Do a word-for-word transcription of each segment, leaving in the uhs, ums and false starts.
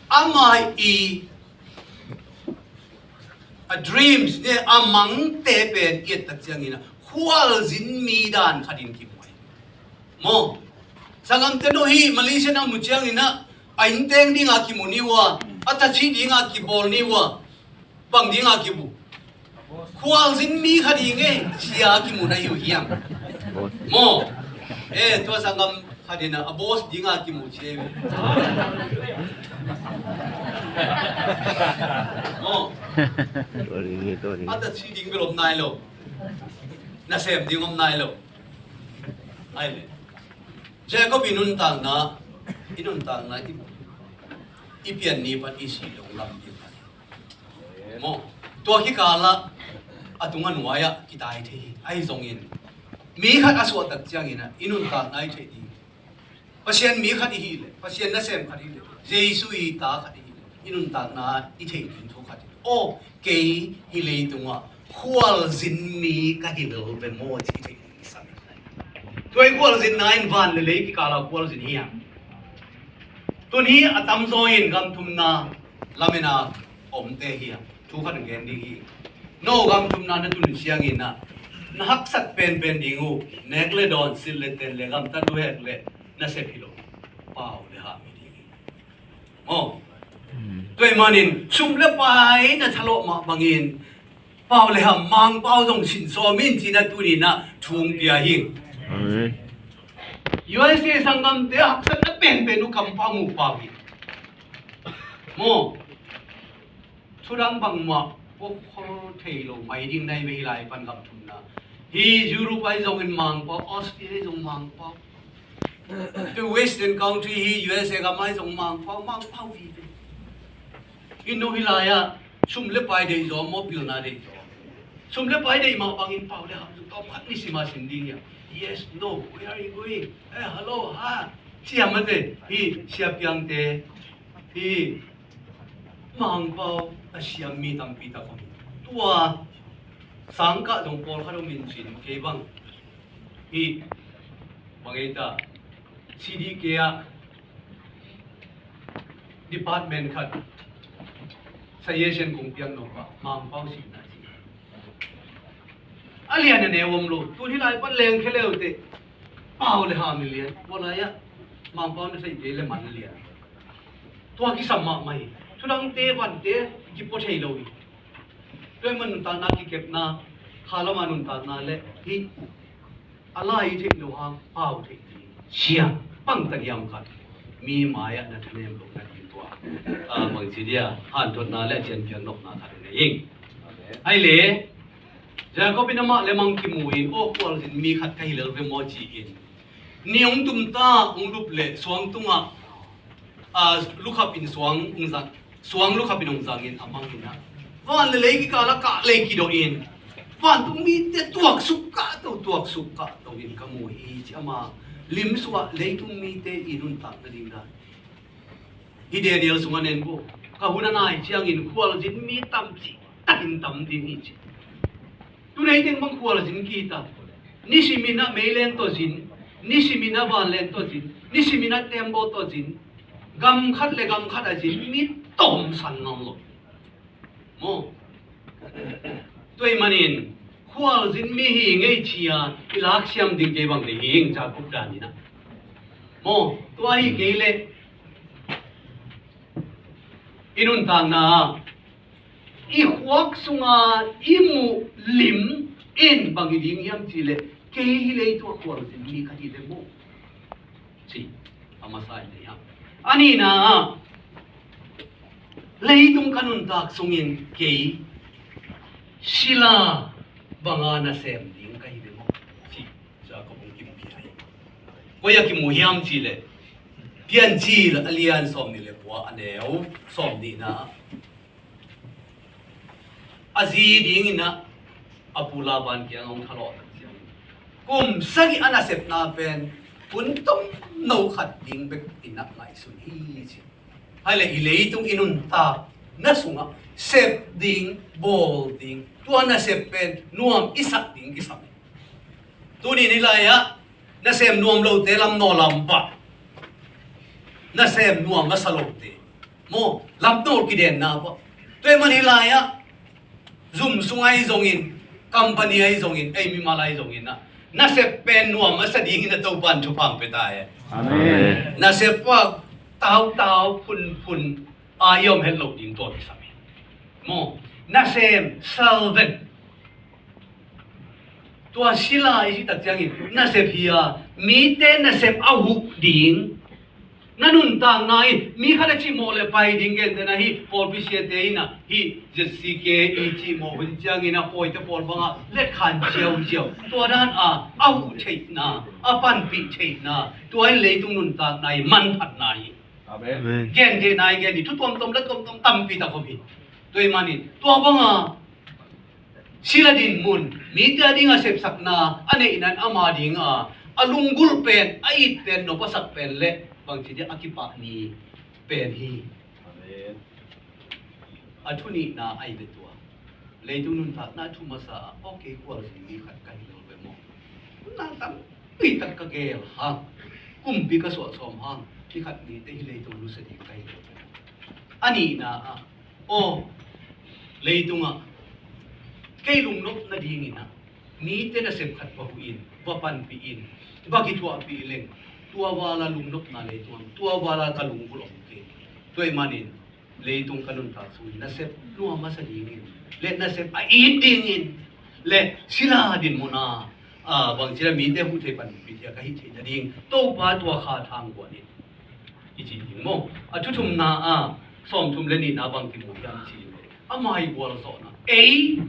Ama i a dreams ne a mangte pen i et tak ciangin a khualzin mi dan khatin kimu hi. Maw, sanggamte no hi Malaysia na mu ciangin a, a innteng dinga kimu ni uh a, a tachi dinga kibawl ni uh a, bang dinga kimu? Khualzin mi khat hi ngei cia kimu na hi uh hiam? Maw, eh, tua sanggam khat in a boss dinga kimu cia hi. Maw, a tachi ding bel om nai lo, nasem ding om nai lo. Ai le, Jacob i nuntakna, i nuntakna i, i pian ni pan i si dong lam ding. Maw, tua kikal ah a tung a nuai ah kitai thei hi. Ahi zongin mi khat a suah tak ciangin a i nuntakna i theih ding. Pasian mi khat i hih leh, Pasian nasem khat i hih leh, Jesu i ta khat i hih leh, i nuntakna i theih ding thu khat hi. Aw, kei hih leitungah khualzin mi ka hi lel ve maw ci i theih ding i sam hi. Tua i khualzinna in van le lei kikal ah khualzin hiam? Tun hi a tamzaw in gam thumna lamen a omte hiam? Thu khat gen ding hi. No gam thumna na tun ciangin a, na haksat penpen ding uh, nek le dawn, silh le ten le gamtat uh hek le nasep hi lo, pau le ham hi ding hi. Maw, tua ahih manin sum le pai na thalawh mah bangin pau le ham, Mangpau zong sin sawm in ci-in a tuni-in a thu hong pia hi. Amen. U S A sanggamte haksatna penpen uh kampau mu pau hi. Maw, thudang bangmah pawkhol thei lo mai ding na hi ve hih lai pan gam thumna. Hih Europe ahi zongin Mangpau, Australia ahi zong Mangpau. Hih Western country hih U S A gam ahi zong Mangpau, Mangpau vive. Hih no hih lai-ah sum le pai deih zaw maw, pilna deih zaw? Sum le pai deih mah bangin pau le ham zong tawm khat ni sim a sin ding hiam? Yes, no, where are you going? Eh, hello, ha. Siam mate, hih siapiangte, hih Mangpau a siam mi tampi tak om. Tua sangkah zong pawlkhat om in cin, kei bang hih bang ei ta, C D K ah department khat suggestion kong piak nop ah Mangpau sihna ci. A lian a neu om lo. Tun hih lai pan leng khe leute pau le ham hi lian. Tua lai-ah Mangpau na thei kei le man lian. Tua kisam mahmah hi. Thudangte vante kipua thei lo hi. Tua ahih man nuntakna kikepna, kha lama nuntakna le hih a lai theih loh hang pau theih ding siang pang ta hiam khat mi mai-ah na thanem lohna ding tua, a, bangci dia hanthotna le a cianpiak nopna khat nei ing. Ahi le, Jacob in amah le mang kimu in, aw, khualzin mi khat ka hi lel ve maw ci-in, ni hong tum ta, hong lup le suang tungah a, lukhap in suang hong zang, suang lukhap in hong zangin a mang in a, van le lei kikal ah kah lei kidawh in, vantung mite tuaksuk kahto, tuaksuk kahto in ka mu hi ci. Ama lim sungah leitung mite i nuntak nading dan. Hih Daniel sungah nen bo, ka hun a nai ciangin khualzin mi tam cih takin tam ding hi ci. Tun ei teng bang khualzin kihta. Nisimin ah meileng tawh zin, nisimin ah vanleng tawh zin, nisimin ah tembaw tawh zin, gam khat le gam khat a zin mi tawmsan nawn lo. Maw? Tua ahih manin khualzin mi hi ngei ci-a i laksiam ding kei bang le hi ing, Jacob dan in ah. Maw? Tua hi kei leh i nuntakna ah i khuak sunga i muh lim in bang hi ding hiam cih leh, kei hih leitungah khualzin mi ka hi ve maw ci a masa hi hiam? A nihna ah, leitung ka nuntak sungin kei sila banga nasem ding ka hi ve maw ci Jacob hong kimu hi. Koi a kimu hiam cih leh, Piancil a lian sawmnih le kua a neu sawmnihna ah, a zi dingin ah a pu Laban kiang hong thalawh tak ciangin, kum sagih a nasepna pen hun tomno khat ding bek in ah ngaihsun hi ci. Ahi leh i leitung i nuntakna sungah sep ding, bawl ding, tua nasep pen nuam i sak ding kisam hi. Tuni ni lai-ah nasem nuam lote lam naw lam pah, nasem nuam a sa lote Maw, lamnawl kidenna pah. Tua ahih manin hih lai-ah zum sung ahi zongin, company ahi zongin, ei mimal ahi zongin ah, nasep pen nuam a sa dingin a Topa'n thupha hong pia ta hen. Amen. Nasep pah, tautau, phunphun a i om het loh ding tua kisam hi. Maw, nasem, servant. Tua sila i cih tak ciangin nasep hi a, mite nasep a huh ding. Na nuntakna in mi khat a cimawh le pai ding, gentehna hih pawlpi siate in ah hih Z C K i cimawh hun ciangin a pawite pawl bangah letkhan ciauciau. Tua dan a, a huh theihna, a panpih theihna, tua in leitung nuntakna i manphatna hi. Amen. Amen. Gentehna i gen hi, thu tuamtuam le tuamtuam tampi tak om hi. Tua ahih manin tua banga sila dinmun, mite a ding a sepsakna a neihna in ama ding a, a lunggulh pen, a it pen, nop a sak pen le bangci dia a kipahni pen hi. Amen. A thu nihna ahi ve tua. Leitung nuntakna thu masa ah, okay, khualzin mi khat ka hi lo ve maw. Nuntak tampi tak ka gel hang, kumpi ka suah sawm hang, mi khat mite hih leitung nusia ding ka hi lo ve maw. A nihna ah, aw, leitungah kei lungnop nadingin ah mite nasep khat va huh in, va panpih in, va kithuahpih leng, tua vala lungnopna leitungah, tua vala ka lunggulh om kei. Tua ahih manin leitung ka nuntak sungin nasep nuam a sa dingin le nasep a it dingin le sila dinmun a, a, bangci a mite huh thei panpih thei a ka hih theih nading Topa tua kha thang guan in. I cih ding maw? A thuthumna ah, sawmthum le nihna bang kimu hiam cih leh, ama i gualzawhna. Ei,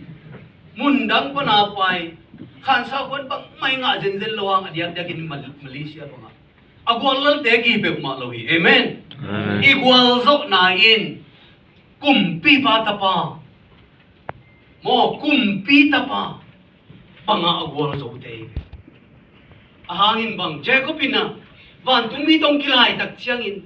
mundang pana pai, khansa khuan bangmah i ngah zenzen lo hang, a diakdiakin Mal-, Malaysia bangah a guallalte kipeuhmah lo hi. Amen. Amen. I gualzawhna in kumpipa tapa, maw, kumpi tapa bangah a gualzote hi. A hangin bang, Jacob in ah vantungmi tawh kilaitak ciangin,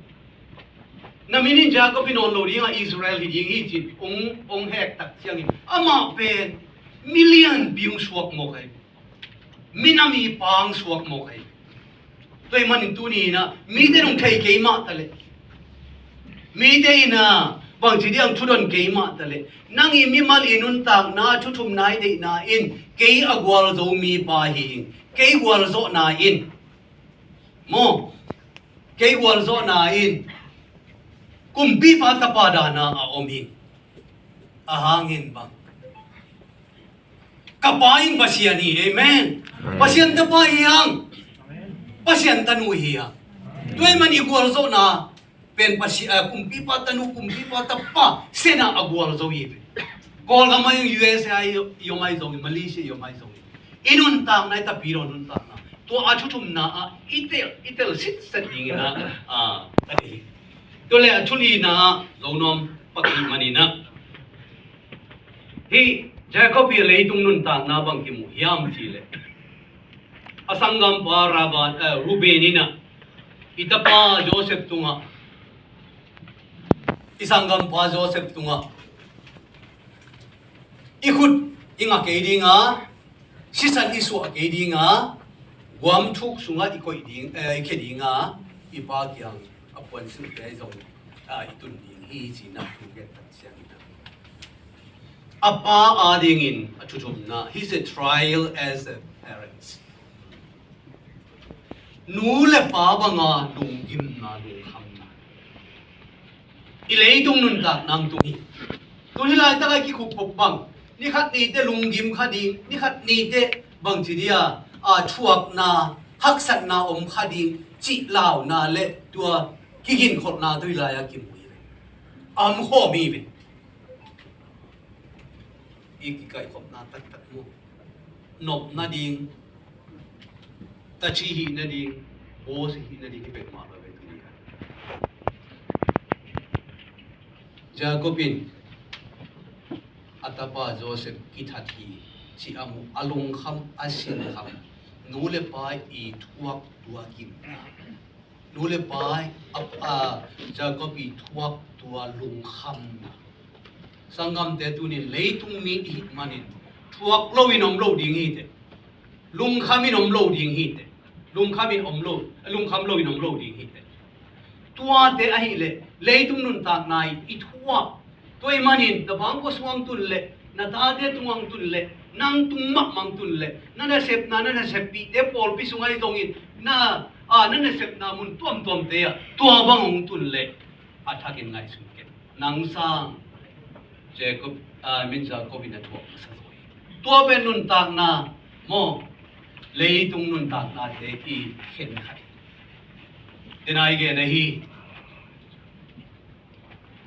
na min in Jacob hi nawn lo ding a, Israel hi ding hi ci-in hong, hong hektak ciangin, amah pen mi lianpi hong suak mawk ahi. Minam i pang suak mawk ahi. Tua ahih manin tuni in ah mite in hong thei kei mah ta leh, mite in ah bangci diang thudon kei mah ta leh, nang i mimal i nuntakna, thuthumna i deihna in kei a gualzo mipa hi ing. Kei gualzawhna in, maw, kei gualzawhna in kumpipa tapa dana a om hi. A hangin bang, ka pa in Pasian hi. Amen. Amen. Pasian tapa hi hang, Pasian tanu hi hang. Tua ahih manin i gualzawhna pen Pasi-, ah, kumpipa tanu, kumpipa tapa, Pasian a gualzo hi ve. Kawlgam ah i om, U S A i om ahi zongin, Malaysia i om ahi zongin, i nuntakna, i tapidaw nuntakna, tua a thuthumna ah i tel, i tel sitset dingin ah, ah, ka deih hi. Tua leh a thulina ah, zo nuam pak i hih manin ah, hih Jacob i leitung nuntakna bang kimu hiam cih leh, a sanggampa Laban, eh, Reuben in ah, i tapa Joseph tungah, i sanggampa Joseph tungah, i khut i nga kei ding a, sisan i suah kei ding a, guam thuk sungah i koih ding, eh, i khia ding a, i pa kiang a puansilhte zong, ah, i tun ding hi ci-in ah thu gen tak ciangin ah, a pa adingin a thuthumna, he's a trial as a parent. Nu le pa banga lunggimna, lungkhamna. I leitung nuntakna hong tung hi. Tun hih laitak a i kikhup khop bang, ni khat ni teh lunggim kha ding, ni khat ni teh bangci dia, a, thuakna, haksatna om kha ding cih launa le tua kiginkholhna tawh hih lai-ah kimu hi ve. A om khawm hi ve. I kikaikhopna taktak maw, nop nading, taci hih nading, boss hih nading hi peuhmah lo ve tuni-a. Jacob in a tapa Joseph kithat hi cih a muh, a lungkham, a sinkham, nu le pa i thuak tua gimna, nu le pa, a, a, Jacob i thuak tua lungkhamna. Sanggamte, tunin leitung mi i hih manin thuak loin om lo ding hi teh. Lungkhamin om lo ding hi teh. Lungkhamin om lo, lungkham loin om lo ding hi teh. Tuate ahih leh Leitung nuntakna i thuak. Tua ahih manin na bangkua sungah tun leh, na tate tungah tun leh, nang tung mahmah tun leh, na nasepna, na naseppihte pawlpi sungah hi zongin, na, a, na nasepna mun tuamtuamte ah tua bang hong tun leh, a thakin ngaihsun ken. Nang sang Jacob, a, min Jacob in a thuak masa zaw hi. Tua pen nuntakna maw, leitung nuntaknate i khen khat hi. Tena i gen ahi,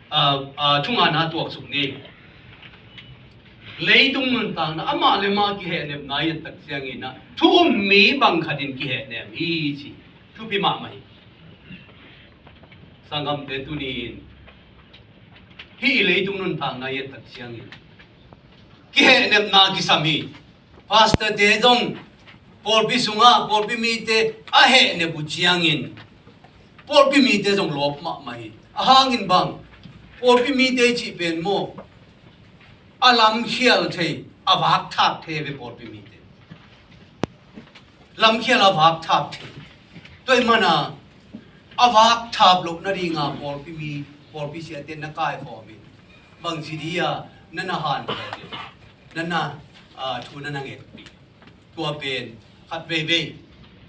a, a, thu ngana tuaksuk ni. Leitung nuntakna amah le amah kihehnepna i et tak ciangin ah, thu um mi bang khatin kihehnep hi ci. Thupi mahmah hi. Sanggamte, tuni-in hih i leitung nuntakna i et tak ciangin kihehnepna kisam hi. Pastorte zong pawlpi sungah pawlpi mite a hehnep uh ciangin pawlpi mite zong lawp mahmah hi. A hangin bang, pawlpi mite cih pen maw, a lamkhial thei, a vakthap thei ve pawlpi mite. Lamkhial a vakthap thei. Tua ahih mana a vakthap loh nadinga pawlpi mi, pawlpi siate na kaikhawm in, bangci dia na na han na na, a, thu na na ngetpih. Tua pen khat veivei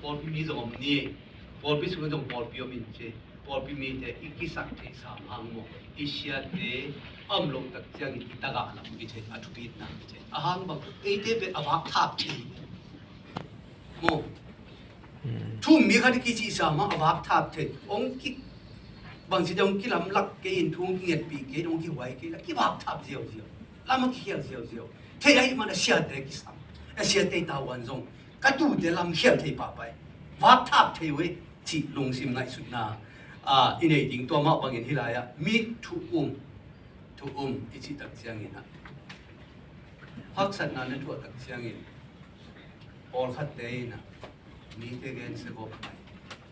pawlpi mi zong om ni. Pawlpi sungah zong pawlpi om in ci. Pawlpi mite i kisak theih sam hang maw, i siate a om loh tak ciangin i tagah lam i thei, a thupitna i thei. A hang bang, eite pen a vakthap thei maw. Thu um mi khat i kicih sam a vakthap thei. Hong ki, bangci dia hong kilamlak kei in, thu hong kingetpih kei in, hong kihuai kei la, kivakthap ziauziau. Lam a kikhial ziauziau. Thei ahih mana siate kisam. A siate i tavuan zong ka tute lamkhial thei pahpah hi. Vakthap thei uh hi. Cih lungsim ngaihsutna, a, i neih ding. Tua mah bangin hih lai-ah mi thu um, thu um i cih tak ciangin ah, haksatna na tuah tak ciangin pawlkhatte in ah mite gensia gawp mai.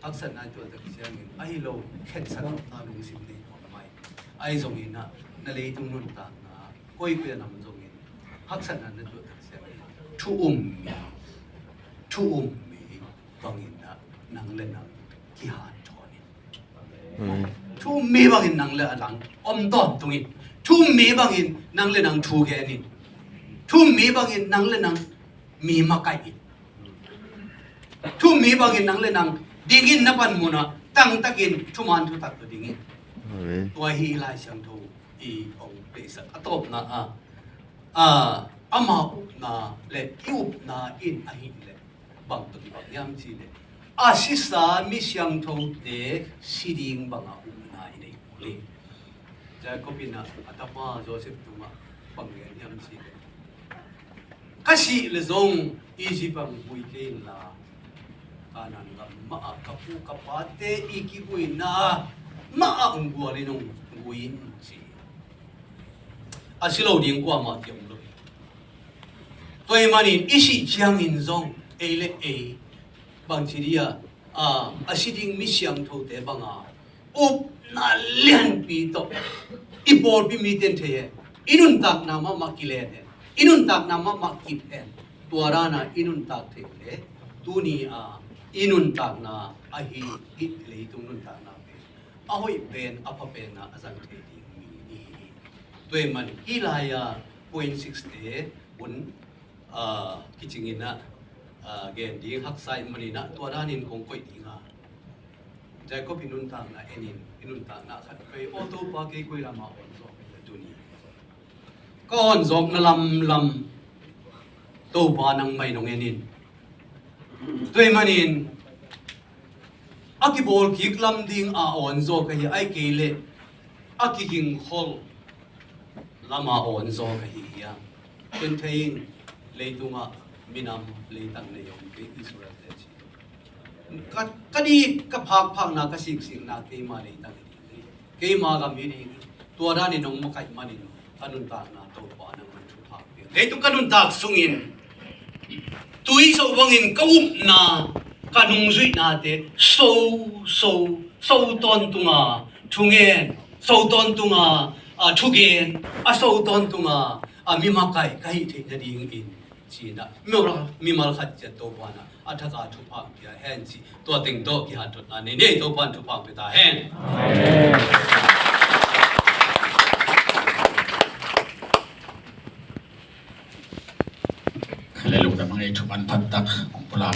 Haksatna tuah tak ciangin ahi lo khensatna lungsim nei gawp mai. Ahi zongin ah na leitung nuntakna koikoi a nam zongin haksatna na tuah tak ciangin thu um mi, thu um mi bangin ah nang le nang kihanthawn in. Amen. Thu um mi bangin nang le nang om tawntung in. Thu um mi bangin nang le nang thu gen in. Thu um mi bangin nang le nang mi makaih in. Thu um mi bangin nang le nang ding in, na panmun ah tangtakin thuman thutak tawh ding in. Amen. Tua hi Lai Siangtho i hong deihsak a tawpna ah, a, ama upna le i upna in ahih leh bang tawh kibang hiam cih leh, a sisa mi siangthote si ding banga upna i nei uh hi. Jacob in ah a tapa Joseph tungah bang gen hiam cih leh, ka sih leh zong Egypt ah hong pui kei inla, Kanaan gam mah ah ka pu ka pate i kiguina mah ah hong gual in hong gui in, ci. A si lo ding kuamah kiom lo hi. Tua ahih manin i sih ciangin zong ei le ei, bangci dia, a, a si ding mi siangthote banga upna lianpi tawh i pawlpi mite in thei hen. I nuntakna mahmah kilen hen. I nuntakna mahmah kip hen. Tua dana i nuntak theih leh, tuni a i nuntakna ahi, hih leitung nuntakna pen a hoih pen, a pha pen a a zang thei ding mi i hi hi. Tua ahih manin hih lai-a point six-te hun, a, kicing in ah, a, gen ding haksa ahih manin ah tua danin kong koih ding a. Jacob i nuntakna en in, i nuntakna khat pei, aw Topa, kei koi lama awn zawk ka hi a tuni. Ka awn zawkna lamlam Topa nangmah in hong en in. Tua ahih manin a kibawl kik lam ding a awn zawk ka hi, ahih kei leh a kigingkhol lama awn zawk ka hi hiam? Ken thei in, leitungah minam leitang nei om kei, Israelte ci. Ka, ka dik, ka phakphakna, ka siksikna keima leitang hi ding hi. Keima gam hi ding hi. Tua danin hong makaih manin ka nuntakna Topa nangman thupha pia. Leitung ka nuntak sungin tui so bangin ka upna, ka nungzuihnate so, so, so tawntunga thungen, so tawntunga, a, thugen, a so tawntunga, a, mi makaih ka hih theih nadingin, ci-in ah, mimal, mimal khat ciat Topa in ah a thak a thupha pia hen ci. Tua teng tawh kihanthawnna nei ni, Topa in thupha pia ta hen. Amen. le lungdam a ngei, thuman phattak